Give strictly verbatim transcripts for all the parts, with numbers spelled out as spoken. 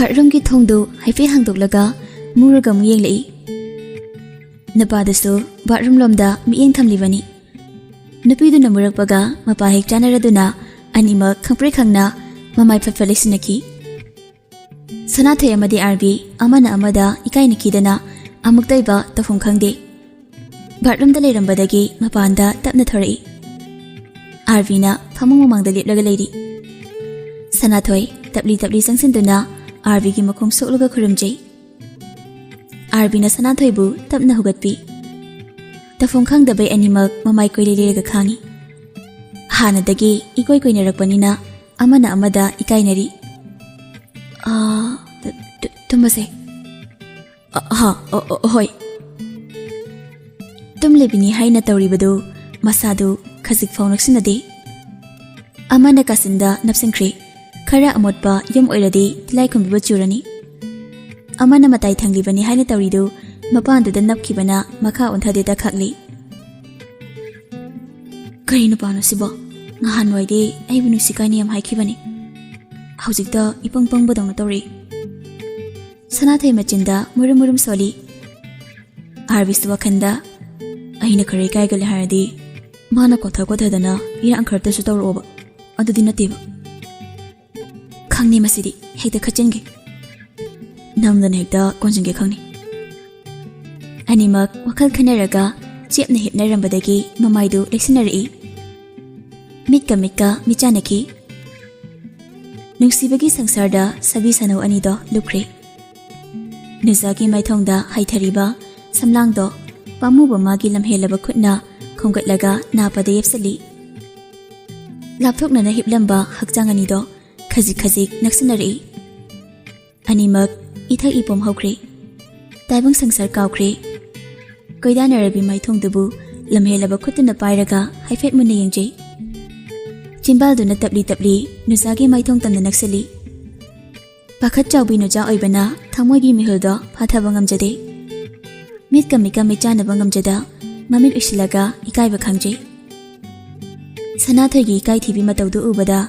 ꯕꯥꯠꯔꯨꯝꯒꯤ ꯊꯣꯡꯗꯨ ꯍꯥꯏꯐꯦꯠ ꯍꯥꯡꯗꯣꯛꯂꯒ ꯃꯨꯔꯒ ꯑꯃꯨꯛ ꯌꯦꯡꯂꯛꯏ꯫ ꯅꯨꯄꯥꯗꯨꯁꯨ ꯕꯥꯠꯔꯨꯝ ꯂꯣꯝꯗ ꯃꯤꯠꯌꯦꯡ ꯊꯝꯂꯤꯕꯅꯤ꯫ ꯅꯨꯄꯤꯗꯨꯅ ꯃꯨꯔꯛꯄꯒ ꯃꯄꯥ ꯍꯦꯛ ꯆꯥꯟꯅꯔꯗꯨꯅ ꯑꯅꯤꯃꯛ ꯈꯪꯄ꯭ꯔꯦꯛ ꯈꯪꯅ ꯃꯃꯥꯏ ꯐꯠ ꯐꯠ ꯂꯩꯁꯤꯟꯅꯈꯤ꯫ ꯁꯅꯥꯊꯣꯏ ꯑꯃꯗꯤ ꯑꯥꯔꯕꯤ ꯑꯃꯅ ꯑꯃꯗ ꯏꯀꯥꯏꯅꯈꯤꯗꯅ ꯑꯃꯨꯛꯇ ꯑꯣꯏꯕ ꯇꯧꯐꯝ ꯈꯪꯗꯦ꯫ ꯕꯥꯠꯔꯨꯝꯗ ꯂꯩꯔꯝꯕꯗꯒꯤ ꯃꯄꯥꯟꯗ ꯇꯞꯅ ꯊꯣꯔꯛꯏ꯫ ꯑꯥꯔꯕꯤꯅ ꯐꯃꯨꯡ ꯃꯃꯥꯡꯗ ꯂꯦꯞꯂꯒ ꯂꯩꯔꯤ꯫ ꯁꯅꯥꯊꯣꯏ ꯇꯞꯂꯤ ꯇꯞꯂꯤ ꯆꯪꯁꯤꯟꯗꯨꯅ ꯑꯥꯔꯕꯤꯒꯤ ꯃꯈꯣꯡ ꯁꯣꯛꯂꯒ ꯈꯨꯔꯨꯝꯖꯩ꯫ ꯑꯥꯔꯕꯤꯅ ꯁꯅꯥꯊꯣꯏꯕꯨ ꯇꯞꯅ ꯍꯧꯒꯠꯄꯤ꯫ ꯇꯧꯐꯝ ꯈꯪꯗꯕꯩ ꯑꯅꯤꯃꯛ ꯃꯃꯥꯏ ꯀꯣꯏꯂꯩ ꯂꯩꯔꯒ ꯈꯥꯡꯉꯤ꯫ ꯍꯥꯟꯅꯗꯒꯤ ꯏꯀꯣꯏ ꯀꯣꯏꯅꯔꯛꯄꯅꯤꯅ ꯑꯃꯅ ꯑꯃꯗ ꯏꯀꯥꯏꯅꯔꯤ꯫ "ꯑꯥ, ꯇꯨ-, ꯇꯨ-, ꯇꯨꯝꯃꯁꯦ꯫" "ꯑ, ꯍꯥ, ꯑ, ꯑ, ꯍꯣꯏ꯫" ꯇꯨꯝꯂꯤꯕꯅꯤ ꯍꯥꯏꯅ ꯇꯧꯔꯤꯕꯗꯨ ꯃꯁꯥꯗꯨ ꯈꯖꯤꯛ ꯐꯥꯎ ꯅꯛꯁꯤꯟꯅꯗꯦ꯫ ꯑꯃꯅ ꯀꯥꯆꯤꯟꯗ ꯅꯞꯁꯤꯟꯈ꯭ꯔꯦ꯫ ꯈꯔ ꯑꯃꯣꯠꯄ ꯌꯨꯝ ꯑꯣꯏꯔꯗꯤ ꯇꯤꯜꯂꯥꯏꯈꯨꯝꯕꯤꯕꯨ ꯆꯨꯔꯅꯤ꯫ ꯑꯃꯅ ꯃꯇꯥꯏ ꯊꯪꯂꯤꯕꯅꯤ ꯍꯥꯏꯅ ꯇꯧꯔꯤꯗꯨ ꯃꯄꯥꯟꯗꯨꯗ ꯅꯞꯈꯤꯕꯅ ꯃꯈꯥ ꯑꯣꯟꯊꯗꯦꯗ ꯈꯥꯛꯂꯤ꯫ "ꯀꯔꯤ ꯅꯨꯄꯥꯅꯣ ꯁꯤꯕꯣ? ꯉꯍꯥꯟꯋꯥꯏꯗꯤ ꯑꯩꯕꯨ ꯅꯨꯡꯁꯤ ꯀꯥꯏꯅ ꯌꯥꯝ ꯍꯥꯏꯈꯤꯕꯅꯤ꯫ ꯍꯧꯖꯤꯛꯇ ꯏꯄꯪ ꯄꯪꯕꯗꯧꯅ ꯇꯧꯔꯛꯏ꯫" ꯁꯅꯥꯊꯣꯏ ꯃꯆꯤꯟꯗ ꯃꯨꯔꯨꯝ ꯃꯨꯔꯨꯝ ꯁꯣꯜꯂꯤ꯫ ꯑꯥꯔꯕꯤꯁꯨ ꯋꯥꯈꯜꯗ, "ꯑꯩꯅ ꯈꯔ ꯏꯀꯥꯏꯒꯜꯂꯦ ꯍꯥꯏꯔꯗꯤ ꯃꯥꯅ ꯀꯣꯊ ꯀꯣꯊꯗꯅ ꯏꯔꯥꯡ ꯈꯔꯇꯁꯨ ꯇꯧꯔꯛꯑꯣꯕ꯫ ꯑꯗꯨꯗꯤ ꯅꯠꯇꯦꯕ꯫ ꯈꯪꯅꯤ ꯃꯁꯤꯗꯤ, ꯍꯦꯛꯇ ꯈꯠꯆꯤꯟꯒꯦ꯫ ꯅꯝꯗꯅ ꯍꯦꯛꯇ ꯀꯣꯟꯁꯤꯟꯒꯦ ꯈꯪꯅꯤ꯫" ꯑꯅꯤꯃꯛ ꯋꯥꯈꯜ ꯈꯟꯅꯔꯒ ꯆꯦꯞꯅ ꯍꯤꯞꯅꯔꯝꯕꯗꯒꯤ ꯃꯃꯥꯏꯗꯨ ꯂꯩꯁꯤꯟꯅꯔꯛꯏ꯫ ꯃꯤꯠꯀ ꯃꯤꯠꯀ ꯃꯤꯆꯥꯟꯅꯈꯤ꯫ ꯅꯨꯡꯁꯤꯕꯒꯤ ꯁꯪꯁꯥꯔꯗ ꯁꯥꯕꯤ ꯁꯥꯅꯧ ꯑꯅꯤꯗꯣ ꯂꯨꯞꯈ꯭ꯔꯦ꯫ ꯅꯨꯖꯥꯒꯤ ꯃꯥꯏꯊꯣꯡꯗ ꯍꯥꯏꯊꯔꯤꯕ ꯁꯝꯂꯥꯡꯗꯣ ꯄꯥꯝꯃꯨꯕ ꯃꯥꯒꯤ ꯂꯝꯍꯦꯜꯂꯕ ꯈꯨꯠꯅ ꯈꯣꯝꯒꯠꯂꯒ ꯅꯥꯄꯗ ꯌꯦꯞꯁꯤꯜꯂꯤ꯫ ꯂꯥꯞꯊꯣꯛꯅꯅ ꯍꯤꯞꯂꯝꯕ ꯍꯛꯆꯥꯡ ꯑꯅꯤꯗꯣ ꯈꯖꯤꯛ ꯈꯖꯤꯛ ꯅꯛꯁꯤꯟꯅꯔꯛꯏ꯫ ꯑꯅꯤꯃꯛ ꯏꯊꯛ ꯏꯄꯣꯝ ꯍꯧꯈ꯭ꯔꯦ꯫ ꯇꯥꯏꯕꯪ ꯁꯪꯁꯥꯔ ꯀꯥꯎꯈ꯭ꯔꯦ꯫ ꯀꯣꯏꯗꯥꯅꯔꯕꯤ ꯃꯥꯏꯊꯣꯡꯗꯨꯕꯨ ꯂꯝꯍꯦꯜꯂꯕ ꯈꯨꯠꯇꯨꯅ ꯄꯥꯏꯔꯒ ꯍꯥꯏꯐꯦꯠ ꯃꯨꯟꯅ ꯌꯦꯡꯖꯩ꯫ ꯆꯤꯝꯕꯥꯜꯗꯨꯅ ꯇꯞꯂꯤ ꯇꯞꯂꯤ ꯅꯨꯖꯥꯒꯤ ꯃꯥꯏꯊꯣꯡ ꯇꯝꯅ ꯅꯛꯁꯤꯜꯂꯤ꯫ ꯄꯥꯈꯠ ꯆꯥꯎꯕꯤ ꯅꯨꯖꯥ ꯑꯣꯏꯕꯅ ꯊꯃꯣꯏꯒꯤ ꯃꯤꯍꯨꯜꯗꯣ ꯐꯥꯊꯕ ꯉꯝꯖꯗꯦ꯫ ꯃꯤꯠꯀ ꯃꯤꯠꯀ ꯃꯤꯠ ꯆꯥꯟꯅꯕ ꯉꯝꯖꯗ ꯃꯃꯤꯠ ꯎꯏꯁꯤꯜꯂꯒ ꯏꯀꯥꯏꯕ ꯈꯪꯖꯩ꯫ ꯁꯅꯥꯊꯣꯏꯒꯤ ꯏꯀꯥꯏꯊꯤꯕꯤ ꯃꯇꯧꯗꯨ ꯎꯕꯗ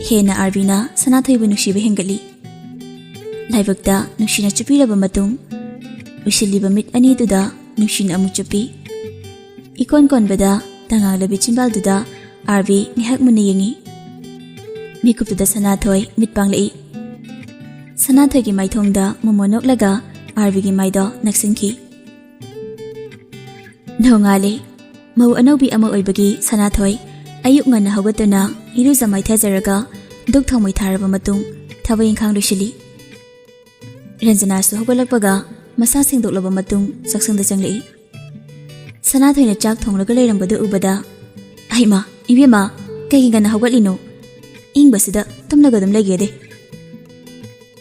ꯍꯦꯟꯅ ꯑꯥꯔꯕꯤꯅ ꯁꯅꯥꯊꯣꯏꯕꯨ ꯅꯨꯡꯁꯤꯕ ꯍꯦꯟꯒꯠꯂꯤ꯫ ꯂꯥꯏꯕꯛꯇ ꯅꯨꯡꯁꯤꯅ ꯆꯨꯞꯄꯤꯔꯕ ꯃꯇꯨꯡ, ꯎꯏꯁꯤꯜꯂꯤꯕ ꯃꯤꯠ ꯑꯅꯤꯗꯨꯗ ꯅꯨꯡꯁꯤꯅ ꯑꯃꯨꯛ ꯆꯨꯞꯄꯤ꯫ ꯏꯀꯣꯟ ꯀꯣꯟꯕꯗ ꯇꯉꯥꯡꯂꯕꯤ ꯆꯤꯟꯕꯥꯜꯗꯨꯗ ꯑꯥꯔꯕꯤ ꯉꯥꯏꯍꯥꯛ ꯃꯨꯟꯅ ꯌꯦꯡꯉꯤ꯫ ꯃꯤꯀꯨꯞꯇꯨꯗ ꯁꯅꯥꯊꯣꯏ ꯃꯤꯠ ꯄꯥꯡꯂꯛꯏ꯫ ꯁꯅꯥꯊꯣꯏꯒꯤ ꯃꯥꯏꯊꯣꯡꯗ ꯃꯣꯃꯣ ꯅꯣꯛꯂꯒ ꯑꯥꯔꯕꯤꯒꯤ ꯃꯥꯏꯗꯣ ꯅꯛꯁꯤꯟꯈꯤ꯫ "ꯅꯣꯡꯉꯥꯜꯂꯦ꯫" ꯃꯧ ꯑꯅꯧꯕꯤ ꯑꯃ ꯑꯣꯏꯕꯒꯤ ꯁꯅꯥꯊꯣꯏ ꯑꯌꯨꯛ ꯉꯟꯅ ꯍꯧꯒꯠꯇꯨꯅ ꯏꯔꯨꯖ ꯃꯥꯏꯊꯖꯔꯒ ꯙꯨꯛ ꯊꯥꯎꯃꯩ ꯊꯥꯔꯕ ꯃꯇꯨꯡ ꯊꯕꯛ ꯏꯪꯈꯥꯡ ꯂꯣꯏꯁꯤꯜꯂꯤ꯫ ꯔꯟꯖꯅꯥꯁꯨ ꯍꯧꯒꯠꯂꯛꯄꯒ ꯃꯁꯥ ꯁꯦꯡꯗꯣꯛꯂꯕ ꯃꯇꯨꯡ ꯆꯥꯛꯁꯪꯗ ꯆꯪꯂꯛꯏ꯫ ꯁꯅꯥꯊꯣꯏꯅ ꯆꯥꯛ ꯊꯣꯡꯂꯒ ꯂꯩꯔꯝꯕꯗꯨ ꯎꯕꯗ, "ꯍꯩꯃꯥ, ꯏꯕꯦꯝꯃ, ꯀꯩꯒꯤ ꯉꯟꯅ ꯍꯧꯒꯠꯂꯤꯅꯣ? ꯏꯪꯕꯁꯤꯗ ꯇꯨꯝꯂꯒ ꯑꯗꯨꯝ ꯂꯩꯒꯦꯗꯦ꯫"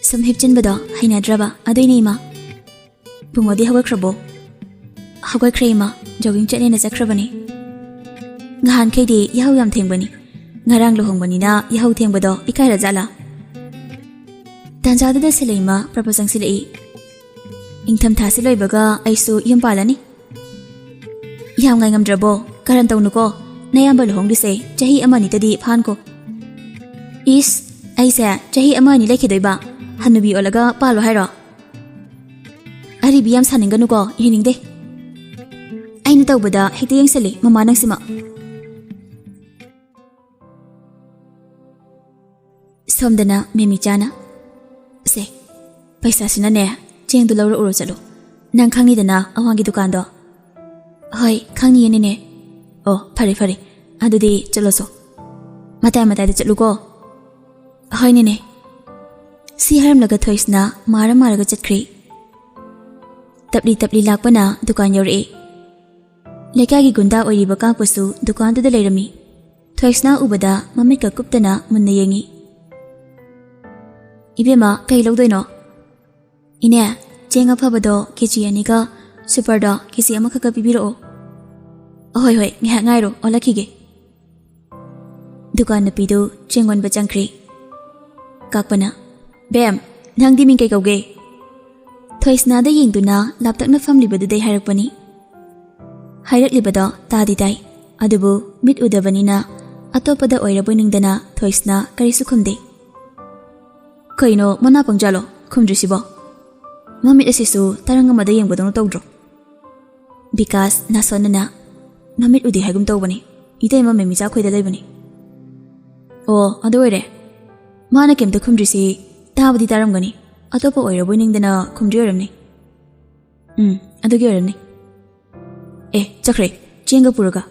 "ꯁꯨꯝ ꯍꯤꯞꯆꯤꯟꯕꯗꯣ ꯍꯩꯅꯗ꯭ꯔꯕ, ꯑꯗꯨꯏꯅꯦ ꯏꯃꯥ꯫" "ꯕꯨꯡꯉꯣꯗꯤ ꯍꯧꯒꯠꯈ꯭ꯔꯕꯣ?" "ꯍꯧꯒꯠꯈ꯭ꯔꯦ ꯏꯃꯥ, ꯖꯣꯒꯤꯡ ꯆꯠꯅꯦꯅ ꯆꯠꯈ꯭ꯔꯕꯅꯤ꯫" "ꯉꯍꯥꯟꯈꯩꯗꯤ ꯌꯥꯍꯧ ꯌꯥꯝ ꯊꯦꯡꯕꯅꯤ, ꯉꯔꯥꯡ ꯂꯨꯍꯣꯡꯕꯅꯤꯅ ꯌꯥꯍꯧ ꯊꯦꯡꯕꯗꯣ ꯏꯀꯥꯏꯔ ꯖꯥꯠꯂꯥ?" ꯇꯥꯟꯖꯥꯗꯨꯗ ꯁꯤꯂꯩꯃ ꯄ꯭ꯔꯄꯣꯁ ꯆꯪꯁꯤꯜꯂꯛꯏ꯫ "ꯏꯪꯊꯝꯊꯥꯁꯤ ꯂꯣꯏꯕꯒ ꯑꯩꯁꯨ ꯌꯨꯝ ꯄꯥꯜꯂꯅꯤ꯫" "ꯌꯥꯝ ꯉꯥꯏꯉꯝꯗ꯭ꯔꯕꯣ? ꯀꯔꯟ ꯇꯧꯅꯨꯀꯣ꯫ ꯅꯌꯥꯝꯕ ꯂꯨꯍꯣꯡꯗꯣꯏꯁꯦ ꯆꯍꯤ ꯑꯃ ꯑꯅꯤꯇꯗꯤ ꯐꯥꯟꯀꯣ꯫" "ꯏꯁ, ꯑꯩꯁꯦ ꯆꯍꯤ ꯑꯃ ꯑꯅꯤ ꯂꯩꯈꯤꯗꯣꯏꯕ? ꯍꯅꯨꯕꯤ ꯑꯣꯜꯂꯒ ꯄꯥꯜꯂꯣ ꯍꯥꯏꯔꯣ?" "ꯑꯔꯤꯕꯤ ꯌꯥꯝ ꯁꯥꯅꯤꯡꯒꯅꯨꯀꯣ, ꯌꯦꯡꯅꯤꯡꯗꯦ꯫" "ꯑꯩꯅ ꯇꯧꯕꯗ ꯍꯦꯛꯇ ꯌꯦꯡꯁꯤꯜꯂꯤ ꯃꯃꯥ ꯅꯪꯁꯤꯃ꯫" ꯁꯣꯝꯗꯅ ꯃꯦꯃꯤꯆꯥꯅ, "ꯁꯦ, ꯄꯩꯁꯥꯁꯤꯅꯅꯦ, ꯆꯦꯡꯗꯨ ꯂꯧꯔꯛꯎꯔꯣ ꯆꯠꯂꯨ꯫ ꯅꯪ ꯈꯪꯉꯤꯗꯅ ꯑꯋꯥꯡꯒꯤ ꯗꯨꯀꯥꯟꯗꯣ?" "ꯍꯣꯏ, ꯈꯪꯉꯤꯌꯦ ꯅꯦꯅꯦ꯫" "ꯑꯣ, ꯐꯔꯦ ꯐꯔꯦ, ꯑꯗꯨꯗꯤ ꯆꯠꯂꯣꯁꯣ꯫" "ꯃꯇꯥꯏ ꯃꯇꯥꯏꯗ ꯆꯠꯂꯨꯀꯣ꯫" "ꯍꯣꯏ ꯅꯦꯅꯦ꯫" ꯁꯤ ꯍꯥꯏꯔꯝꯂꯒ ꯊꯣꯏꯁꯅꯥ ꯃꯥꯔ ꯃꯥꯔꯒ ꯆꯠꯈ꯭ꯔꯦ꯫ ꯇꯞꯂꯤ ꯇꯞꯂꯤ ꯂꯥꯛꯄꯅ ꯗꯨꯀꯥꯟ ꯌꯧꯔꯛꯏ꯫ ꯂꯩꯀꯥꯏꯒꯤ ꯒꯨꯟꯗꯥ ꯑꯣꯏꯔꯤꯕ ꯀꯥꯛꯄꯁꯨ ꯗꯨꯀꯥꯟꯗꯨꯗ ꯂꯩꯔꯝꯃꯤ꯫ ꯊꯣꯏꯁꯅꯥ ꯎꯕꯗ ꯃꯃꯤꯠꯀ ꯀꯨꯞꯇꯅ ꯃꯨꯟꯅ ꯌꯦꯡꯉꯤ꯫ "ꯏꯕꯦꯝꯃ, ꯀꯩ ꯂꯧꯗꯣꯏꯅꯣ?" "ꯏꯅꯦ, ꯆꯦꯡ ꯑꯐꯕꯗꯣ ꯀꯦ ꯖꯤ ꯑꯅꯤꯒ, ꯁꯨꯄꯔꯗꯣ ꯀꯦ ꯖꯤ ꯑꯃꯈꯛꯀ ꯄꯤꯕꯤꯔꯛꯑꯣ꯫" "ꯍꯣꯏ ꯍꯣꯏ, ꯉꯥꯏꯍꯥꯛ ꯉꯥꯏꯔꯣ, ꯑꯣꯜꯂꯛꯈꯤꯒꯦ꯫" ꯗꯨꯀꯥꯟ ꯅꯨꯄꯤꯗꯨ ꯆꯦꯡ ꯑꯣꯟꯕ ꯆꯪꯈ꯭ꯔꯦ꯫ ꯀꯥꯛꯄꯅ, "ꯕꯦꯝ, ꯅꯪꯗꯤ ꯃꯤꯡ ꯀꯩ ꯀꯧꯒꯦ?" ꯊꯣꯏꯁꯅꯥꯗ ꯌꯦꯡꯗꯨꯅ ꯂꯥꯞꯇꯛꯅ ꯐꯝꯂꯤꯕꯗꯨꯗꯩ ꯍꯥꯏꯔꯛꯄꯅꯤ꯫ ꯍꯥꯏꯔꯛꯂꯤꯕꯗꯣ ꯇꯥꯗꯤ ꯇꯥꯏ, ꯑꯗꯨꯕꯨ ꯃꯤꯠ ꯎꯗꯕꯅꯤꯅ ꯑꯇꯣꯞꯄꯗ ꯑꯣꯏꯔꯕꯣꯏ ꯅꯤꯡꯗꯅ ꯊꯣꯏꯁꯅꯥ ꯀꯔꯤꯁꯨ ꯈꯨꯝꯗꯦ꯫ "ꯀꯩꯅꯣ ꯃꯅꯥ ꯄꯪꯖꯥꯠꯂꯣ? ꯈꯨꯝꯗ꯭ꯔꯤꯁꯤꯕꯣ? ꯃꯃꯤꯠ ꯑꯁꯤꯁꯨ ꯇꯔꯪ ꯑꯃꯗ ꯌꯦꯡꯕꯗꯧꯅ ꯇꯧꯗ꯭ꯔꯣ? ꯕꯤꯀꯥꯁ ꯅꯥꯁꯣꯟꯅꯅ ꯃꯃꯤꯠ ꯎꯗꯦ ꯍꯥꯏꯒꯨꯝ ꯇꯧꯕꯅꯤ꯫ ꯏꯇꯩꯃ ꯃꯦꯃꯤꯆꯥ ꯈꯣꯏꯗ ꯂꯩꯕꯅꯤ꯫ ꯑꯣ, ꯑꯗꯨ ꯑꯣꯏꯔꯦ꯫ ꯃꯥꯅ ꯀꯩꯝꯇ ꯈꯨꯝꯗ꯭ꯔꯤꯁꯤ ꯇꯥꯕꯗꯤ ꯇꯥꯔꯝꯒꯅꯤ꯫ ꯑꯇꯣꯞꯄ ꯑꯣꯏꯔꯕꯣꯏ ꯅꯤꯡꯗꯅ ꯈꯨꯝꯗ꯭ꯔꯤ ꯑꯣꯏꯔꯝꯅꯤ꯫ ꯎꯝ, ꯑꯗꯨꯒꯤ ꯑꯣꯏꯔꯝꯅꯤ꯫ ꯑꯦ, ꯆꯠꯈ꯭ꯔꯦ꯫ ꯆꯦꯡꯒ ꯄꯨꯔꯒ꯫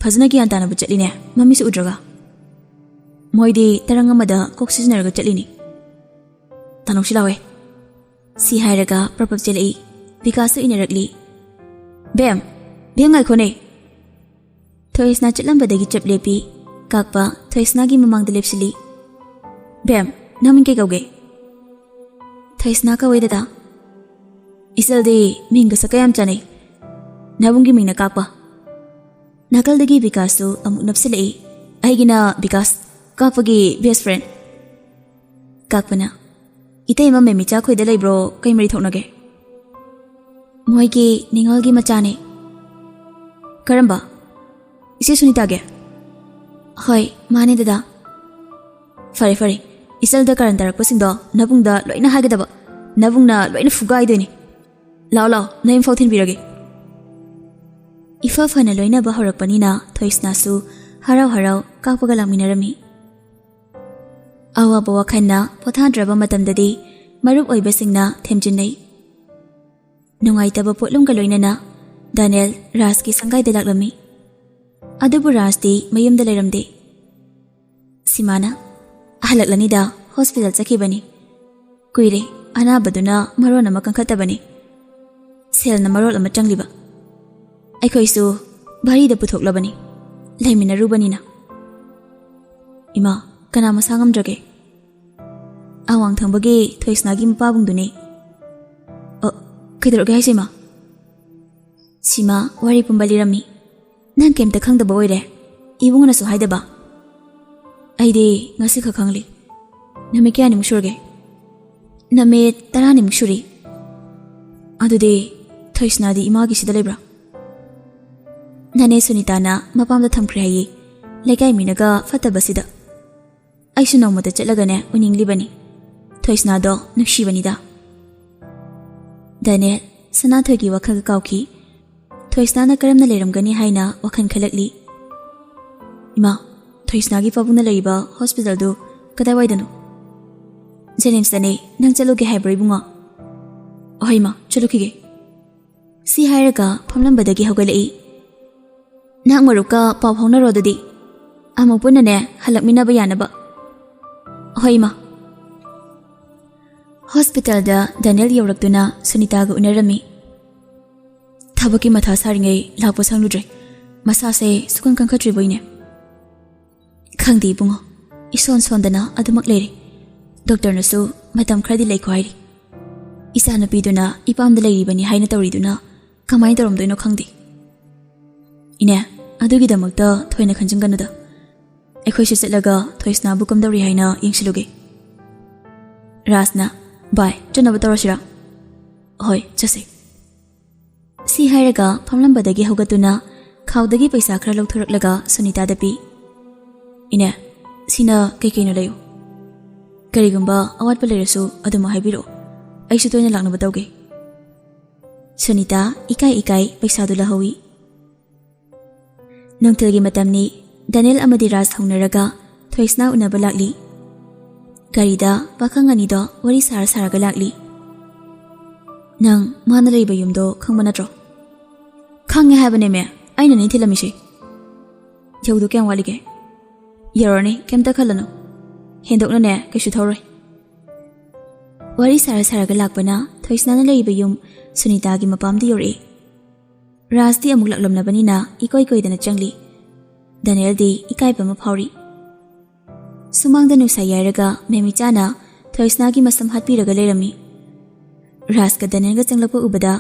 ꯐꯖꯅ ꯒ꯭ꯌꯥꯟ ꯇꯥꯅꯕ ꯆꯠꯂꯤꯅꯦ, ꯃꯃꯤꯁꯨ ꯎꯗ꯭ꯔꯒ꯫ ꯃꯣꯏꯗꯤ ꯇꯔꯪ ꯑꯃꯗ ꯀꯣꯛ ꯁꯤꯖꯤꯟꯅꯔꯒ ꯆꯠꯂꯤꯅꯤ꯫ ꯇꯥꯅꯧꯁꯤ ꯂꯥꯎꯋꯦ꯫ ꯁꯤ ꯍꯥꯏꯔꯒ ꯄ꯭ꯔꯞ ꯄ꯭ꯔꯞ ꯆꯦꯜꯂꯛꯏ꯫ ꯕꯤꯀꯥꯁꯁꯨ ꯏꯟꯅꯔꯛꯂꯤ꯫ ꯕꯦꯝ! ꯕꯦꯝ, ꯉꯥꯏꯈꯣꯅꯦ! ꯊꯣꯏꯁꯅꯥ ꯆꯠꯂꯝꯕꯗꯒꯤ ꯆꯞ ꯂꯦꯞꯄꯤ꯫ ꯀꯥꯛꯄ ꯊꯣꯏꯁꯅꯥꯒꯤ ꯃꯃꯥꯡꯗ ꯂꯦꯞꯁꯤꯜꯂꯤ꯫ ꯕꯦꯝ, ꯅꯪ ꯃꯤꯡ ꯀꯩ ꯀꯧꯒꯦ? ꯊꯣꯏꯁꯅꯥ ꯀꯧꯋꯦ, ꯗꯗꯥ꯫ ꯏꯆꯜꯗꯤ ꯃꯤꯡꯒ ꯁꯛꯀ ꯌꯥꯝ ꯆꯥꯟꯅꯩ꯫ ꯅꯕꯨꯡꯒꯤ ꯃꯤꯡꯅ ꯀꯥꯛꯄ꯫ ꯅꯥꯀꯜꯗꯒꯤ ꯕꯤꯀꯥꯁꯁꯨ ꯑꯃꯨꯛ ꯅꯞꯁꯤꯜꯂꯛꯏ꯫ ꯑꯩꯒꯤꯅ ꯕꯤꯀꯥꯁ, ꯀꯥꯛꯄꯒꯤ best friend꯫ ꯀꯥꯛꯄꯅ, ꯏꯇꯩꯃ ꯃꯦꯃꯤꯆꯥ ꯈꯣꯏꯗ ꯂꯩꯕ꯭ꯔꯣ? ꯀꯩ ꯃꯔꯤ ꯊꯣꯛꯅꯒꯦ? ꯃꯣꯏꯒꯤ ꯅꯤꯉꯣꯜꯒꯤ ꯃꯆꯥꯅꯦ꯫ ꯀꯔꯝꯕ? ꯏꯆꯦ ꯁꯨꯅꯤꯇꯥꯒꯤ? ꯍꯣꯏ, ꯃꯥꯅꯦ, ꯗꯗꯥ꯫ ꯐꯔꯦ, ꯐꯔꯦ꯫ ꯏꯆꯜꯗ ꯀꯔꯟ ꯇꯥꯔꯛꯄꯁꯤꯡꯗꯣ ꯅꯕꯨꯡꯗ ꯂꯣꯏꯅ ꯍꯥꯏꯒꯗꯕ꯫ ꯅꯕꯨꯡꯅ ꯂꯣꯏꯅ ꯐꯨꯒꯥꯏꯗꯣꯏꯅꯤ꯫ ꯂꯥꯛꯑꯣ, ꯂꯥꯛꯑꯣ, ꯅꯌꯨꯝꯐꯥꯎ ꯊꯤꯟꯕꯤꯔꯒꯦ꯫ ꯏꯐ ꯐꯅ ꯂꯣꯏꯅꯕ ꯍꯧꯔꯛꯄꯅꯤꯅ ꯊꯣꯏꯁꯅꯥꯁꯨ ꯍꯔꯥꯎ ꯍꯔꯥꯎ ꯀꯥꯛꯄꯒ ꯂꯥꯛꯃꯤꯟꯅꯔꯝꯃꯤ꯫ ꯑꯋꯥꯕ ꯋꯥꯈꯜꯅ ꯄꯣꯊꯥꯗ꯭ꯔꯕ ꯃꯇꯝꯗꯗꯤ ꯃꯔꯨꯞ ꯑꯣꯏꯕꯁꯤꯡꯅ ꯊꯦꯝꯖꯤꯟꯅꯩ꯫ ꯅꯨꯡꯉꯥꯏꯇꯕ ꯄꯣꯠꯂꯨꯝꯒ ꯂꯣꯏꯅꯅ ꯗꯥꯅꯦꯜ ꯔꯥꯖꯀꯤ ꯁꯪꯒꯥꯏꯗ ꯂꯥꯛꯂꯝꯃꯤ꯫ ꯑꯗꯨꯕꯨ ꯔꯥꯖꯇꯤ ꯃꯌꯨꯝꯗ ꯂꯩꯔꯝꯗꯦ꯫ ꯁꯤꯃꯥꯅ, "ꯍꯜꯂꯛꯂꯅꯤꯗ, ꯍꯣꯁꯄꯤꯇꯥꯜ ꯆꯠꯈꯤꯕꯅꯤ꯫ ꯀꯨꯏꯔꯦ, ꯑꯅꯥꯕꯗꯨꯅ ꯃꯔꯣꯟ ꯑꯃ ꯀꯟꯈꯠꯇꯕꯅꯤ꯫ ꯁꯦꯜꯅ ꯃꯔꯣꯜ ꯑꯃ ꯆꯪꯂꯤꯕ꯫ ꯑꯩꯈꯣꯏꯁꯨ ꯚꯥꯔꯤꯗ ꯄꯨꯊꯣꯛꯂꯕꯅꯤ, ꯂꯩꯃꯤꯟꯅꯔꯨꯕꯅꯤꯅ꯫" ꯏꯃꯥ, ꯀꯅꯥ ꯃꯁꯥ ꯉꯝꯗ꯭ꯔꯒꯦ? ꯑꯋꯥꯡ ꯊꯪꯕꯒꯤ ꯊꯣꯏꯁꯅꯥꯒꯤ ꯃꯄꯥꯕꯨꯡꯗꯨꯅꯤ꯫ ꯑ, ꯀꯩꯗꯧꯔꯒꯦ ꯍꯥꯏꯁꯦ, ꯏꯃꯥ? ꯁꯤꯃꯥ ꯋꯥꯔꯤ ꯄꯨꯝꯕ ꯂꯤꯔꯝꯃꯤ꯫ ꯅꯪ ꯀꯩꯝꯇ ꯈꯪꯗꯕ ꯑꯣꯏꯔꯦ꯫ ꯏꯕꯨꯡꯅꯁꯨ ꯍꯥꯏꯗꯕ꯫ ꯑꯩꯗꯤ ꯉꯁꯤ ꯈꯛ ꯈꯪꯂꯤ꯫ ꯅꯨꯃꯤꯠ ꯀꯌꯥꯅꯤꯃꯨꯛ ꯁꯨꯔꯒꯦ? ꯅꯨꯃꯤꯠ ꯇꯔꯥꯅꯤꯃꯨꯛ ꯁꯨꯔꯤ꯫ ꯑꯗꯨꯗꯤ ꯊꯣꯏꯁꯅꯥꯗꯤ ꯏꯃꯥꯒꯤꯁꯤꯗ ꯂꯩꯕ꯭ꯔꯥ? ꯅꯅꯦ ꯁꯨꯅꯤꯇꯥꯅ ꯃꯄꯥꯝꯗ ꯊꯝꯈ꯭ꯔꯦ ꯍꯥꯏꯌꯦ, ꯂꯩꯀꯥꯏ ꯃꯤꯅꯒ ꯐꯠꯇꯕꯁꯤꯗ꯫ ꯑꯩꯁꯨ ꯅꯣꯡꯃꯇ ꯆꯠꯂꯒꯅꯦ ꯎꯅꯤꯡꯂꯤꯕꯅꯤ꯫ ꯊꯣꯏꯁꯅꯥꯗꯣ ꯅꯨꯡꯁꯤꯕꯅꯤꯗ꯫ ꯗꯥꯅꯦꯜ ꯁꯅꯥꯊꯣꯏꯒꯤ ꯋꯥꯈꯜꯒ ꯀꯥꯎꯈꯤ꯫ ꯊꯣꯏꯁꯅꯥꯅ ꯀꯔꯝꯅ ꯂꯩꯔꯝꯒꯅꯤ ꯍꯥꯏꯅ ꯋꯥꯈꯜ ꯈꯜꯂꯛꯂꯤ꯫ "ꯏꯃꯥ, ꯊꯣꯏꯁꯅꯥꯒꯤ ꯄꯥꯕꯨꯡꯅ ꯂꯩꯔꯤꯕ ꯍꯣꯁꯄꯤꯇꯥꯜꯗꯨ ꯀꯗꯥꯏꯋꯥꯏꯗꯅꯣ?" "ꯖꯦꯅꯤꯝꯁꯇꯅꯦ꯫ ꯅꯪ ꯆꯠꯂꯨꯒꯦ ꯍꯥꯏꯕ꯭ꯔꯣ, ꯏꯕꯨꯡꯉꯣ?" "ꯍꯣꯏ, ꯏꯃꯥ, ꯆꯠꯂꯨꯈꯤꯒꯦ꯫" ꯁꯤ ꯍꯥꯏꯔꯒ ꯐꯝꯂꯝꯕꯗꯒꯤ ꯍꯧꯒꯠꯂꯛꯏ꯫ "ꯅꯪ ꯃꯔꯨꯞꯀ ꯄꯥꯎ ꯐꯥꯎꯅꯔꯣ ꯑꯗꯨꯗꯤ꯫ ꯑꯃꯨꯛ ꯄꯨꯟꯅꯅꯦ ꯍꯜꯂꯛꯃꯤꯟꯅꯕ ꯌꯥꯅꯕ꯫" "ꯍꯣꯏ, ꯏꯃꯥ꯫" ꯍꯣꯁꯄꯤꯇꯥꯜꯗ ꯗꯥꯅꯦꯜ ꯌꯧꯔꯛꯇꯨꯅ ꯁꯨꯅꯤꯇꯥꯒ ꯎꯅꯔꯝꯃꯤ꯫ "ꯊꯕꯛꯀꯤ ꯃꯊꯥ ꯁꯥꯔꯤꯉꯩ ꯂꯥꯛꯄ ꯁꯪꯂꯨꯗ꯭ꯔꯦ꯫ ꯃꯁꯥꯁꯦ ꯁꯨꯀꯟ ꯀꯟꯈꯠꯇ꯭ꯔꯤꯕꯣꯏꯅꯦ꯫" "ꯈꯪꯗꯦ ꯏꯕꯨꯡꯉꯣ, ꯏꯁꯣꯟ ꯁꯣꯟꯗꯅ ꯑꯗꯨꯃꯛ ꯂꯩꯔꯦ꯫ ꯗꯣꯛꯇꯔꯅꯁꯨ ꯃꯇꯝ ꯈꯔꯗꯤ ꯂꯩꯈꯣ ꯍꯥꯏꯔꯤ꯫ ꯏꯆꯥꯅꯨꯄꯤꯗꯨꯅ ꯏꯄꯥꯝꯗ ꯂꯩꯔꯤꯕꯅꯤ ꯍꯥꯏꯅ ꯇꯧꯔꯤꯗꯨꯅ ꯀꯃꯥꯏꯅ ꯇꯧꯔꯝꯗꯣꯏꯅꯣ ꯈꯪꯗꯦ꯫" "ꯏꯅꯦ, ꯑꯗꯨꯒꯤꯗꯃꯛꯇ ꯊꯣꯏꯅ ꯈꯟꯖꯤꯟꯒꯅꯨꯗ꯫ ꯑꯩꯈꯣꯏꯁꯨ ꯆꯠꯂꯒ ꯊꯣꯏꯁꯅꯥꯕꯨ ꯀꯝꯗꯧꯔꯤ ꯍꯥꯏꯅ ꯌꯦꯡꯁꯤꯜꯂꯨꯒꯦ꯫" ꯔꯥꯖꯅ, "ꯚꯥꯏ, ꯆꯠꯅꯕ ꯇꯧꯔꯁꯤꯔꯥ?" "ꯍꯣꯏ, ꯆꯠꯁꯦ꯫" ꯁꯤ ꯍꯥꯏꯔꯒ ꯐꯝꯂꯝꯕꯗꯒꯤ ꯍꯧꯒꯠꯇꯨꯅ ꯈꯥꯎꯗꯒꯤ ꯄꯩꯁꯥ ꯈꯔ ꯂꯧꯊꯣꯔꯛꯂꯒ ꯁꯨꯅꯤꯇꯥꯗ ꯄꯤ꯫ "ꯏꯅꯦ, ꯁꯤꯅ ꯀꯩꯀꯩꯅꯣ ꯂꯩꯌꯨ꯫ ꯀꯔꯤꯒꯨꯝꯕ ꯑꯋꯥꯠꯄ ꯂꯩꯔꯁꯨ ꯑꯗꯨꯃꯛ ꯍꯥꯏꯕꯤꯔꯛꯑꯣ꯫ ꯑꯩꯁꯨ ꯇꯣꯏꯅ ꯂꯥꯛꯅꯕ ꯇꯧꯒꯦ꯫" ꯁꯨꯅꯤꯇꯥ ꯏꯀꯥꯏ ꯏꯀꯥꯏ ꯄꯩꯁꯥꯗꯨ ꯂꯧꯍꯧꯏ꯫ ꯅꯨꯡꯊꯤꯜꯒꯤ ꯃꯇꯝꯅꯤ꯫ ꯗꯥꯅꯦꯜ ꯑꯃꯗꯤ ꯔꯥꯖ ꯍꯧꯅꯔꯒ ꯊꯣꯏꯁꯅꯥ ꯎꯅꯕ ꯂꯥꯛꯂꯤ꯫ ꯒꯥꯔꯤꯗ ꯄꯥꯈꯪ ꯑꯅꯤꯗꯣ ꯋꯥꯔꯤ ꯁꯥꯔ ꯁꯥꯔꯒ ꯂꯥꯛꯂꯤ꯫ "ꯅꯪ ꯃꯥꯅ ꯂꯩꯕ ꯌꯨꯝꯗꯣ ꯈꯪꯕ ꯅꯠꯇ꯭ꯔꯣ?" "ꯈꯪꯉꯦ ꯍꯥꯏꯕꯅꯦꯃꯦ, ꯑꯩꯅꯅꯦ ꯊꯤꯜꯂꯝꯃꯤꯁꯦ꯫" "ꯌꯧꯗꯣ ꯀꯌꯥꯝ ꯋꯥꯠꯂꯤꯒꯦ?" "ꯌꯧꯔꯅꯤ, ꯀꯩꯝꯇ ꯈꯜꯂꯅꯨ꯫ ꯍꯦꯟꯗꯣꯛꯅꯅꯦ ꯀꯩꯁꯨ ꯊꯧꯔꯣꯏ꯫" ꯋꯥꯔꯤ ꯁꯥꯔ ꯁꯥꯔꯒ ꯂꯥꯛꯄꯅ ꯊꯣꯏꯁꯅꯥꯅ ꯂꯩꯔꯤꯕ ꯌꯨꯝ ꯁꯨꯅꯤꯇꯥꯒꯤ ꯃꯄꯥꯝꯗ ꯌꯧꯔꯛꯏ꯫ ꯔꯥꯖꯇꯤ ꯑꯃꯨꯛ ꯂꯥꯛꯂꯝꯂꯕꯅꯤꯅ ꯏꯀꯣꯏ ꯀꯣꯏꯗꯅ ꯆꯪꯂꯤ꯫ ꯗꯥꯅꯦꯜꯗꯤ ꯏꯀꯥꯏꯕ ꯑꯃ ꯐꯥꯎꯔꯤ꯫ ꯁꯨꯃꯥꯡꯗ ꯅꯨꯡꯁꯥ ꯌꯥꯏꯔꯒ ꯃꯦꯃꯤꯆꯥꯅ ꯊꯣꯏꯁꯅꯥꯒꯤ ꯃꯁꯝ ꯍꯥꯠꯄꯤꯔꯒ ꯂꯩꯔꯝꯃꯤ꯫ ꯔꯥꯖꯀ ꯗꯥꯅꯦꯜꯒ ꯆꯪꯂꯛꯄ ꯎꯕꯗ,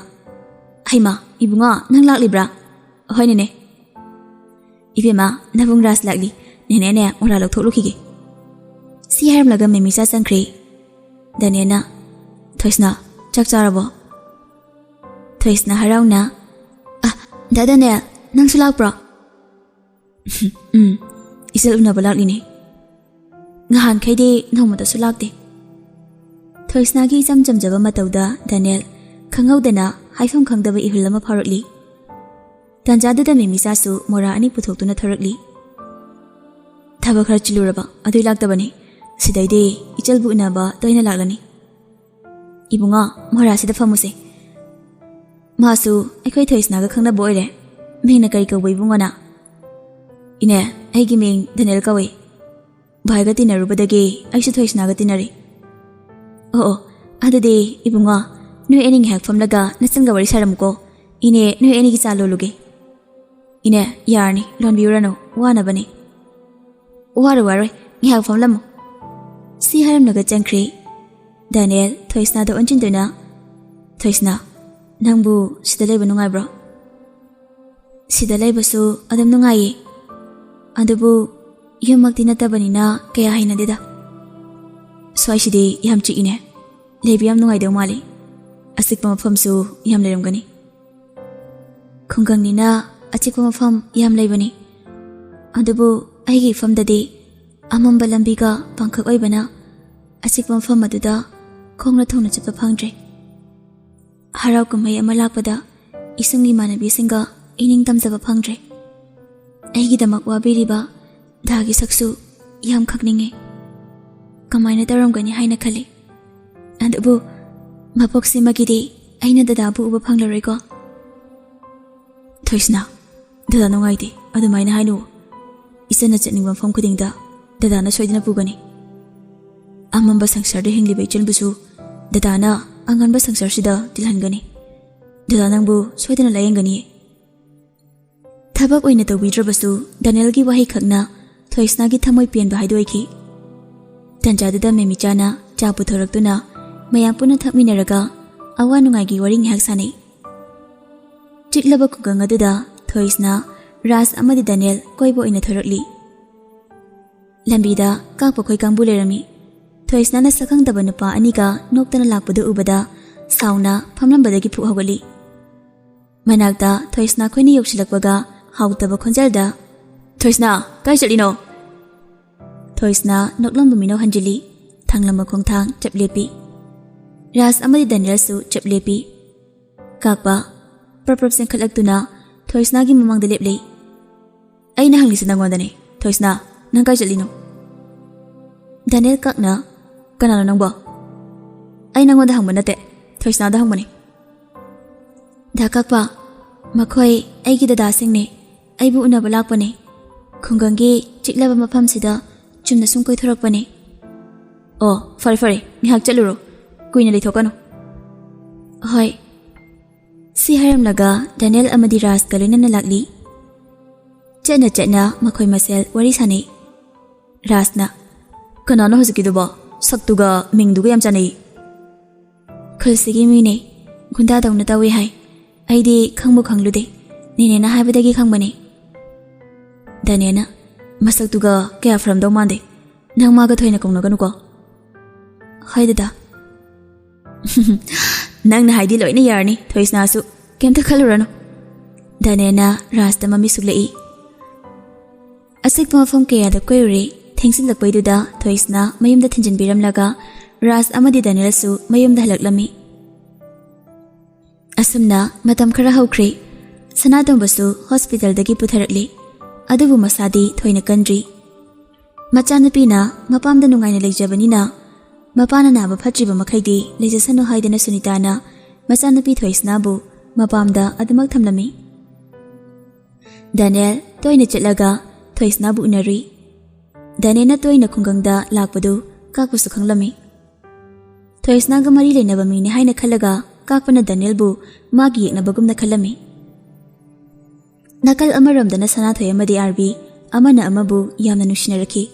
"ꯍꯩꯃꯥ, ꯏꯕꯨꯡꯉꯣ, ꯅꯪ ꯂꯥꯛꯂꯤꯕ꯭ꯔꯥ?" "ꯍꯣꯏ, ꯅꯦꯅꯦ꯫" "ꯏꯕꯦꯝꯃ, ꯅꯕꯨꯡ ꯔꯥꯖ ꯂꯥꯛꯂꯤ꯫ ꯅꯦꯅꯦꯅꯦ, ꯃꯣꯔꯥ ꯂꯧꯊꯣꯛꯂꯨꯈꯤꯒꯦ꯫" ꯁꯤ ꯍꯥꯏꯔꯝꯂꯒ ꯃꯦꯃꯤꯆꯥ ꯆꯪꯈ꯭ꯔꯦ꯫ ꯗꯥꯅꯦꯜꯅ, "ꯊꯣꯏꯁꯅꯥ, ꯆꯥꯛ ꯆꯥꯔꯕꯣ?" ꯊꯣꯏꯁꯅꯥ ꯍꯔꯥꯎꯅ, "ꯑ, ꯗꯥ ꯗꯥꯅꯦꯜ, ꯅꯪꯁꯨ ꯂꯥꯛꯄ꯭ꯔꯣ?" "ꯎꯝ, ꯏꯆꯜ ꯎꯅꯕ ꯂꯥꯛꯂꯤꯅꯦ꯫ ꯉꯍꯥꯟꯈꯩꯗꯤ ꯅꯣꯡꯃꯇꯁꯨ ꯂꯥꯛꯇꯦ꯫" ꯊꯣꯏꯁꯅꯥꯒꯤ ꯏꯆꯝ ꯆꯝꯖꯕ ꯃꯇꯧꯗ ꯗꯥꯅꯤꯌꯦꯜ ꯈꯪꯍꯧꯗꯅ ꯍꯥꯏꯐꯝ ꯈꯪꯗꯕ ꯏꯍꯨꯜ ꯑꯃ ꯐꯥꯎꯔꯛꯂꯤ꯫ ꯇꯥꯟꯖꯥꯗꯨꯗ ꯃꯦꯃꯤꯆꯥꯁꯨ ꯃꯣꯔꯥ ꯑꯅꯤ ꯄꯨꯊꯣꯛꯇꯨꯅ ꯊꯣꯔꯛꯂꯤ꯫ "ꯊꯕꯛ ꯈꯔ ꯆꯤꯜꯂꯨꯔꯕ ꯑꯗꯨꯏ ꯂꯥꯛꯇꯕꯅꯤ꯫ ꯁꯤꯗꯩꯗꯤ ꯏꯆꯜꯕꯨ ꯎꯅꯕ ꯇꯣꯏꯅ ꯂꯥꯛꯂꯅꯤ꯫ ꯏꯕꯨꯡꯉꯣ, ꯃꯣꯔꯥꯁꯤꯗ ꯐꯝꯃꯨꯁꯦ꯫ ꯃꯥꯁꯨ ꯑꯩꯈꯣꯏ ꯊꯣꯏꯁꯅꯥꯒ ꯈꯪꯅꯕ ꯑꯣꯏꯔꯦ꯫ ꯃꯤꯡꯅ ꯀꯔꯤ ꯀꯧꯕ ꯏꯕꯨꯡꯉꯣꯅ?" "ꯏꯅꯦ, ꯑꯩꯒꯤ ꯃꯤꯡ ꯗꯥꯅꯤꯌꯦꯜ ꯀꯧꯏ꯫ ꯚꯥꯏꯒ ꯇꯤꯟꯅꯔꯨꯕꯗꯒꯤ ꯑꯩꯁꯨ ꯊꯣꯏꯁꯅꯥꯒ ꯇꯤꯟꯅꯔꯤ꯫" "ꯑꯣ ꯑꯣ, ꯑꯗꯨꯗꯤ ꯏꯕꯨꯡꯉꯣ, ꯅꯣꯏ ꯑꯅꯤ ꯉꯥꯏꯍꯥꯛ ꯐꯝꯂꯒ ꯅꯆꯟꯒ ꯋꯥꯔꯤ ꯁꯥꯔꯝꯃꯨꯀꯣ꯫ ꯏꯅꯦ, ꯅꯣꯏ ꯑꯅꯤꯒꯤ ꯆꯥ ꯂꯣꯜꯂꯨꯒꯦ꯫" "ꯏꯅꯦ, ꯌꯥꯔꯅꯤ, ꯂꯣꯟꯕꯤꯔꯨꯔꯅꯨ, ꯋꯥꯅꯕꯅꯤ꯫" "ꯋꯥꯔꯣꯏ ꯋꯥꯔꯣꯏ, ꯉꯥꯏꯍꯥꯛ ꯐꯝꯂꯝꯃꯨ꯫" ꯁꯤ ꯍꯥꯏꯔꯝꯂꯒ ꯆꯪꯈ꯭ꯔꯦ꯫ ꯗꯥꯅꯤꯌꯦꯜ ꯊꯣꯏꯁꯅꯥꯗ ꯑꯣꯟꯁꯤꯟꯗꯨꯅ, "ꯊꯣꯏꯁꯅꯥ, ꯅꯪꯕꯨ ꯁꯤꯗ ꯂꯩꯕ ꯅꯨꯡꯉꯥꯏꯕ꯭ꯔꯣ?" "ꯁꯤꯗ ꯂꯩꯕꯁꯨ ꯑꯗꯨꯝ ꯅꯨꯡꯉꯥꯏꯌꯦ, ꯑꯗꯨꯕꯨ ꯌꯨꯝꯃꯛꯇꯤ ꯅꯠꯇꯕꯅꯤꯅ ꯀꯌꯥ ꯍꯩꯅꯗꯦꯗ꯫ ꯁ꯭ꯋꯥꯏꯁꯤꯗꯤ ꯌꯥꯝ ꯆꯤꯛꯏꯅꯦ꯫ ꯂꯩꯕ ꯌꯥꯝ ꯅꯨꯡꯉꯥꯏꯗꯧ ꯃꯥꯜꯂꯤ꯫ ꯑꯆꯤꯛꯄ ꯃꯐꯝꯁꯨ ꯌꯥꯝ ꯂꯩꯔꯝꯒꯅꯤ꯫" "ꯈꯨꯡꯒꯪꯅꯤꯅ ꯑꯆꯤꯛꯄ ꯃꯐꯝ ꯌꯥꯝ ꯂꯩꯕꯅꯤ, ꯑꯗꯨꯕꯨ ꯑꯩꯒꯤ ꯏꯐꯝꯗꯗꯤ ꯑꯃꯝꯕ ꯂꯝꯕꯤꯒ ꯄꯥꯡꯈꯛ ꯑꯣꯏꯕꯅ ꯑꯆꯤꯛꯄ ꯃꯐꯝ ꯑꯗꯨꯗ ꯈꯣꯡꯅ ꯊꯨꯡꯅ ꯆꯠꯄ ꯐꯪꯗ꯭ꯔꯦ꯫ ꯍꯔꯥꯎ ꯀꯨꯝꯍꯩ ꯑꯃ ꯂꯥꯛꯄꯗ ꯏꯁꯨꯡ ꯏꯃꯥꯟꯅꯕꯤꯁꯤꯡꯒ ꯏꯅꯤꯡ ꯇꯝꯖꯕ ꯐꯪꯗ꯭ꯔꯦ꯫ ꯑꯩꯒꯤꯗꯃꯛ ꯋꯥꯕꯤꯔꯤꯕ ꯗꯥꯒꯤ ꯁꯛꯁꯨ ꯌꯥꯝ ꯈꯪꯅꯤꯡꯉꯤ꯫ ꯀꯃꯥꯏꯅ ꯇꯧꯔꯝꯒꯅꯤ ꯍꯥꯏꯅ ꯈꯜꯂꯤ꯫ ꯑꯗꯨꯕꯨ ꯃꯄꯣꯛꯁꯤꯃꯒꯤꯗꯤ ꯑꯩꯅ ꯗꯗꯥꯕꯨ ꯎꯕ ꯐꯪꯂꯔꯣꯏꯀꯣ꯫" "ꯊꯣꯏꯁꯅꯥ, ꯗꯗꯥ ꯅꯨꯡꯉꯥꯏꯇꯦ, ꯑꯗꯨꯃꯥꯏꯅ ꯍꯥꯏꯅꯨ꯫ ꯏꯆꯟꯅ ꯆꯠꯅꯤꯡꯕ ꯃꯐꯝ ꯈꯨꯗꯤꯡꯗ ꯗꯗꯥꯅ ꯁꯣꯏꯗꯅ ꯄꯨꯒꯅꯤ꯫ ꯑꯃꯝꯕ ꯁꯪꯁꯥꯔꯗ ꯍꯤꯡꯂꯤꯕ ꯏꯆꯟꯕꯨꯁꯨ ꯗꯗꯥꯅ ꯑꯉꯥꯟꯕ ꯁꯪꯁꯥꯔꯁꯤꯗ ꯇꯤꯜꯍꯟꯒꯅꯤ꯫ ꯗꯗꯥ ꯅꯪꯕꯨ ꯁꯣꯏꯗꯅ ꯂꯥꯌꯦꯡꯒꯅꯤ꯫" ꯊꯕꯛ ꯑꯣꯏꯅ ꯇꯧꯕꯤꯗ꯭ꯔꯕꯁꯨ ꯗꯥꯅꯤꯌꯦꯜꯒꯤ ꯋꯥꯍꯩ ꯈꯛꯅ ꯊꯣꯏꯁꯅꯥꯒꯤ ꯊꯃꯣꯏ ꯄꯦꯟꯕ ꯍꯥꯏꯗꯣ ꯑꯣꯏꯈꯤ꯫ ꯇꯟꯖꯥꯗꯨꯗ ꯃꯦꯃꯤꯆꯥꯅ ꯆꯥ ꯄꯨꯊꯣꯔꯛꯇꯨꯅ ꯃꯌꯥꯝ ꯄꯨꯟꯅ ꯊꯛꯃꯤꯟꯅꯔꯒ ꯑꯋꯥ ꯅꯨꯡꯉꯥꯏꯒꯤ ꯋꯥꯔꯤ ꯉꯥꯏꯍꯥꯛ ꯁꯥꯟꯅꯩ꯫ ꯆꯤꯛꯂꯕ ꯈꯨꯡꯒꯪ ꯑꯗꯨꯗ ꯊꯣꯏꯁꯅꯥ, ꯔꯥꯖ ꯑꯃꯗꯤ ꯗꯥꯅꯤꯌꯦꯜ ꯀꯣꯏꯕ ꯑꯣꯏꯅ ꯊꯣꯔꯛꯂꯤ꯫ ꯂꯝꯕꯤꯗ ꯀꯥꯛꯄ ꯈꯣꯏ ꯀꯥꯡꯕꯨ ꯂꯩꯔꯝꯃꯤ꯫ ꯊꯣꯏꯁꯅꯥꯅ ꯁꯛꯈꯪꯗꯕ ꯅꯨꯄꯥ ꯑꯅꯤꯒ ꯅꯣꯛꯇꯅ ꯂꯥꯛꯄꯗꯨ ꯎꯕꯗ ꯁꯥꯎꯅ ꯐꯝꯂꯝꯕꯗꯒꯤ ꯐꯨꯛ ꯍꯧꯒꯠꯂꯤ꯫ ꯃꯅꯥꯛꯇ ꯊꯣꯏꯁꯅꯥ ꯈꯣꯏꯅ ꯌꯧꯁꯤꯜꯂꯛꯄꯒ ꯍꯥꯎꯇꯕ ꯈꯣꯟꯖꯦꯜꯗ, "ꯊꯣꯏꯁꯅꯥ, ꯀꯥꯏ ꯆꯠꯂꯤꯅꯣ?" ꯊꯣꯏꯁꯅꯥ ꯅꯣꯛꯂꯝꯕ ꯃꯤꯅꯧ ꯍꯟꯖꯤꯜꯂꯤ꯫ ꯊꯥꯡꯂꯝꯕ ꯈꯣꯡꯊꯥꯡ ꯆꯞ ꯂꯦꯞꯄꯤ꯫ ꯔꯥꯖ ꯑꯃꯗꯤ ꯗꯥꯅꯤꯌꯦꯜꯁꯨ ꯆꯞ ꯂꯦꯞꯄꯤ꯫ ꯀꯥꯛꯄ ꯄ꯭ꯔꯞ ꯄ꯭ꯔꯞ ꯆꯦꯟꯈꯠꯂꯛꯇꯨꯅ ꯊꯣꯏꯁꯅꯥꯒꯤ ꯃꯃꯥꯡꯗ ꯂꯦꯞꯂꯦ꯫ "ꯑꯩꯅ ꯍꯪꯂꯤꯁꯤ ꯅꯪꯉꯣꯟꯗꯅꯦ, ꯊꯣꯏꯁꯅꯥ, ꯅꯪ ꯀꯥꯏ ꯆꯠꯂꯤꯅꯣ?" ꯗꯥꯅꯤꯌꯦꯜ ꯀꯥꯛꯅ, "ꯀꯅꯥꯅꯣ ꯅꯪꯕꯣ?" "ꯑꯩ ꯅꯪꯉꯣꯟꯗ ꯍꯪꯕ ꯅꯠꯇꯦ, ꯊꯣꯏꯁꯅꯥꯗ ꯍꯪꯕꯅꯦ꯫" "ꯗꯥ ꯀꯥꯛꯄ, ꯃꯈꯣꯏ ꯑꯩꯒꯤ ꯗꯗꯥꯁꯤꯡꯅꯦ, ꯑꯩꯕꯨ ꯎꯅꯕ ꯂꯥꯛꯄꯅꯦ꯫ ꯈꯨꯡꯒꯪꯒꯤ ꯆꯤꯛꯂꯕ ꯃꯐꯝꯁꯤꯗ ꯆꯨꯝꯅ ꯁꯨꯝ ꯀꯣꯏꯊꯣꯔꯛꯄꯅꯦ꯫" "ꯑꯣ, ꯐꯔꯦ ꯐꯔꯦ, ꯉꯥꯏꯍꯥꯛ ꯆꯠꯂꯨꯔꯣ, ꯀꯨꯏꯅ ꯂꯩꯊꯣꯛꯀꯅꯨ꯫" "ꯍꯣꯏ꯫" ꯁꯤ ꯍꯥꯏꯔꯝꯂꯒ ꯗꯥꯅꯤꯌꯦꯜ ꯑꯃꯗꯤ ꯔꯥꯖꯀ ꯂꯣꯏꯅꯅ ꯂꯥꯛꯂꯤ꯫ ꯆꯠꯅ ꯆꯠꯅ ꯃꯈꯣꯏ ꯃꯁꯦꯜ ꯋꯥꯔꯤ ꯁꯥꯅꯩ꯫ ꯔꯥꯖꯅ, "ꯀꯅꯥꯅꯣ ꯍꯧꯖꯤꯛꯀꯤꯗꯨꯕꯣ? ꯁꯛꯇꯨꯒ ꯃꯤꯡꯗꯨꯒ ꯌꯥꯝ ꯆꯥꯟꯅꯩ꯫" "ꯈꯨꯜꯁꯤꯒꯤ ꯃꯤꯅꯦ, ꯒꯨꯟꯗꯥꯗꯧꯅ ꯇꯧꯏ ꯍꯥꯏ꯫ ꯑꯩꯗꯤ ꯈꯪꯕꯨ ꯈꯪꯂꯨꯗꯦ, ꯅꯦꯅꯦꯅ ꯍꯥꯏꯕꯗꯒꯤ ꯈꯪꯕꯅꯦ꯫" ꯗꯥꯅꯤꯌꯦꯜꯅ, "ꯃꯁꯛꯇꯨꯒ ꯀꯌꯥ ꯐꯔꯝꯗꯧ ꯃꯥꯟꯗꯦ, ꯅꯪ ꯃꯥꯒ ꯊꯣꯏꯅ ꯀꯧꯅꯒꯅꯨꯀꯣ꯫" "ꯍꯣꯏ ꯗꯗꯥ꯫" "ꯅꯪꯅ ꯍꯥꯏꯗꯤ ꯂꯣꯏꯅ ꯌꯥꯔꯅꯤ, ꯊꯣꯏꯁꯅꯥꯁꯨ, ꯀꯩꯝꯇ ꯈꯜꯂꯨꯔꯅꯨ꯫" ꯗꯥꯅꯤꯌꯦꯜꯅ ꯔꯥꯖꯇ ꯃꯃꯤꯠ ꯁꯨꯛꯂꯛꯏ꯫ ꯑꯆꯤꯛꯄ ꯃꯐꯝ ꯀꯌꯥꯗ ꯀꯣꯏꯔꯨꯔꯦ꯫ ꯊꯦꯡꯖꯤꯜꯂꯛꯄꯩꯗꯨꯗ ꯊꯣꯏꯁꯅꯥ ꯃꯌꯨꯝꯗ ꯊꯤꯟꯖꯤꯟꯕꯤꯔꯝꯂꯒ ꯔꯥꯖ ꯑꯃꯗꯤ ꯗꯥꯅꯤꯌꯦꯜꯁꯨ ꯃꯌꯨꯝꯗ ꯍꯜꯂꯛꯂꯝꯃꯤ꯫ ꯑꯁꯨꯝꯅ ꯃꯇꯝ ꯈꯔ ꯍꯧꯈ꯭ꯔꯦ꯫ ꯁꯅꯥꯇꯣꯝꯕꯁꯨ ꯍꯣꯁꯄꯤꯇꯥꯜꯗꯒꯤ ꯄꯨꯊꯔꯛꯂꯦ꯫ ꯑꯗꯨꯕꯨ ꯃꯁꯥꯗꯤ ꯊꯣꯏꯅ ꯀꯟꯗ꯭ꯔꯤ꯫ ꯃꯆꯥꯅꯨꯄꯤꯅ ꯃꯄꯥꯝꯗ ꯅꯨꯡꯉꯥꯏꯅ ꯂꯩꯖꯕꯅꯤꯅ ꯃꯄꯥꯅ ꯅꯥꯕ ꯐꯠꯇ꯭ꯔꯤꯕ ꯃꯈꯩꯗꯤ ꯂꯩꯖꯁꯅꯨ ꯍꯥꯏꯗꯅ ꯁꯨꯅꯤꯇꯥꯅ ꯃꯆꯥꯅꯨꯄꯤ ꯊꯣꯏꯁꯅꯥꯕꯨ ꯃꯄꯥꯝꯗ ꯑꯗꯨꯃꯛ ꯊꯝꯂꯝꯃꯤ꯫ ꯗꯥꯅꯤꯌꯦꯜ ꯇꯣꯏꯅ ꯆꯠꯂꯒ ꯊꯣꯏꯁꯅꯥꯕꯨ ꯎꯅꯔꯨꯏ꯫ ꯗꯥꯅꯤꯌꯦꯜꯅ ꯇꯣꯏꯅ ꯈꯨꯡꯒꯪꯗ ꯂꯥꯛꯄꯗꯨ ꯀꯥꯛꯄꯁꯨ ꯈꯪꯂꯝꯃꯤ꯫ ꯊꯣꯏꯁꯅꯥꯒ ꯃꯔꯤ ꯂꯩꯅꯕ ꯃꯤꯅꯤ ꯍꯥꯏꯅ ꯈꯜꯂꯒ ꯀꯥꯛꯄꯅ ꯗꯥꯅꯤꯌꯦꯜꯕꯨ ꯃꯥꯒꯤ ꯌꯦꯛꯅꯕꯒꯨꯝꯅ ꯈꯜꯂꯝꯃꯤ꯫ ꯅꯥꯀꯜ ꯑꯃꯔꯣꯝꯗꯅ ꯁꯅꯥꯊꯣꯏ ꯑꯃꯗꯤ ꯑꯥꯔꯕꯤ ꯑꯃꯅ ꯑꯃꯕꯨ ꯌꯥꯝꯅ ꯅꯨꯡꯁꯤꯅꯔꯛꯈꯤ꯫